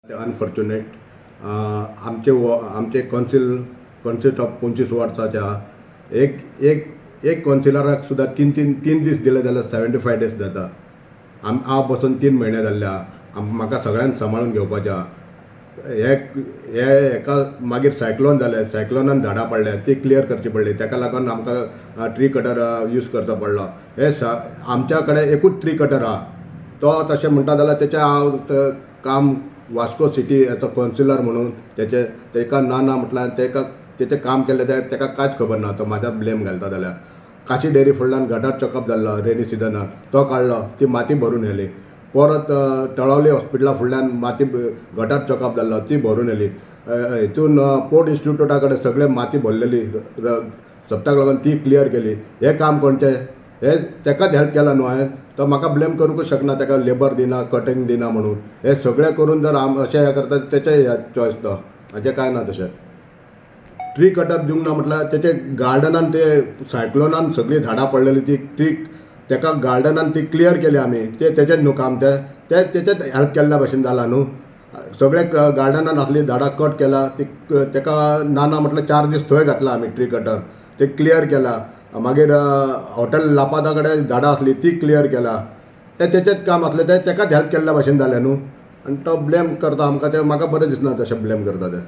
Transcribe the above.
Unfortunate. आमचे आमचे council consist of 25 वर्साचे आहा. एक एक एक कौन्सिलराक सुद्दां तीन तीन तीन दीस दिले जाल्यार 75 डेज जाता. हांव बसून 3 म्हयने जाल्ले आहा. म्हाका सगळ्यांक सांबाळून घेवपाचें आहा. हे हे हेका मागीर सायक्लोन जालें. सायक्लोनान झाडां पडल्या, ती क्लियर करची पडली. ताका लागून आमकां ट्री कटर यूज करचो पडलो. हे आमच्या कडेन एकूच ट्री कटर आहा. तो तशें म्हणटा जाल्यार तेचें हांव काम वास्को सिटी हेचो कौन्सिलर म्हणून तेचे तेका ना ना म्हटल्यार तेका तेचें काम केल्लें तें तेका कांयच खबर ना. तो म्हाज्या ब्लेम घालता. जाल्यार काशी डेरी फुडल्यान गटर चॉकअप जाल्लो रेनी सिजनान, तो काडलो, ती माती भरून येयली. परत तळावली हॉस्पिटला फुडल्यान माती गटर चॉकअप जाल्लो, ती भरून येयली. हितून पोर्ट इन्स्टिट्यूटा कडेन सगळे माती भरलेली सप्ताक लागून, ती क्लियर केली. हें काम कोणचें? हे तेकाच हेल्प केला न्हू हांवें. तो म्हाका ब्लेम करूंकच शकना तेका लेबर दिना, कटींग दिना म्हणून. हे सगळें करून जर आम अशें हें करता, तेचें चॉयस तो, हाचें कांय ना. तशें ट्री कटर दिवंक ना म्हटल्यार तेचे गार्डनान ते सायक्लोनान सगळीं झाडां पडलेली, ती ट्री तेका गार्डनान ती क्लियर केली आमी. ते तेचेच न्हू काम तें? ते तेचेच हेल्प केल्ल्या भशेन जाला न्हू. सगळे गार्डनान आसली झाडां कट केला, ती तेका ना ना म्हटल्यार 4 दीस थंय घातला आमी ट्री कटर, ते क्लियर केला. मागीर हॉटेल लापादा कडेन झाडां आसली, ती क्लियर केला. ते तेचेच काम आसलें. ते तेकाच हेल्प केल्ल्या भशेन जालें न्हू. आनी तो ब्लेम करता आमकां, ते म्हाका बरें दिसना तशें ब्लेम करता ते.